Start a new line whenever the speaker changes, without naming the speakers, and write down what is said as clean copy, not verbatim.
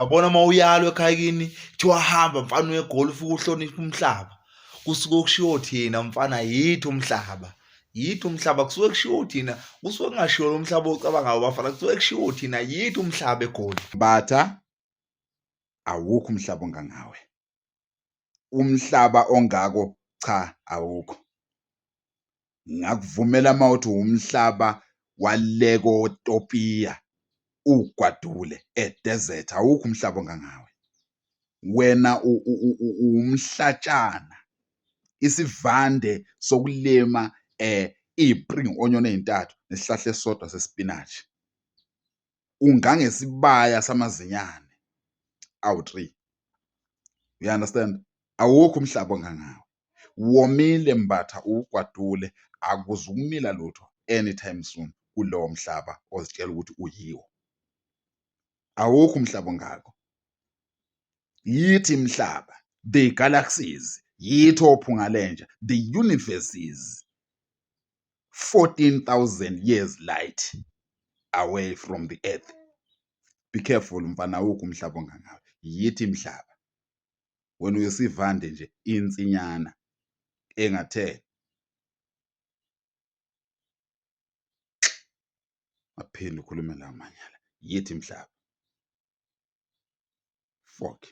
Yabona uma uyalwa ekhaya kini kuthiwa hamba mfana uye eGoli ufike uhloniphe umhlaba. Kusuke kushiwo thina mfana yithi umhlaba. Yithi umhlaba kusuke kushiwo thina, kusuke kungashiwo lo mhlaba ocabangayo bafana, kusuke kushiwo thina yithi umhlaba eGoli.
Mbatha, awukho umhlaba ongangawe. Umhlaba ongako cha awukho. Ngingakuvumela uma uthi umhlaba wale koTopiya ugwadule e-desert, awukho umhlaba ongangawe. Wena umhlatshana, isivande sokulima iy'pringi onion ey'ntathu nesihlahla esisodwa sesipinashi. Ungangesibaya samazinyane awu-three. You understand? Awukho umhlaba ongangawe. Womile Mbatha uwugwadule akuzukumila lutho anytime soon kulowo mhlaba ozitshela ukuthi uyiwo. Awukho umhlaba ongako. Yithi mhlaba, the galaxies, yithi ophungalenja, the universes 14,000 years light away from the earth. Be careful mfana, awukho umhlaba ongangawe. Yithi mhlaba. Wena uyisivande nje insinyana engathele. Aphinde ukhulume lawo manyala. Yithi mhlaba. Fuck.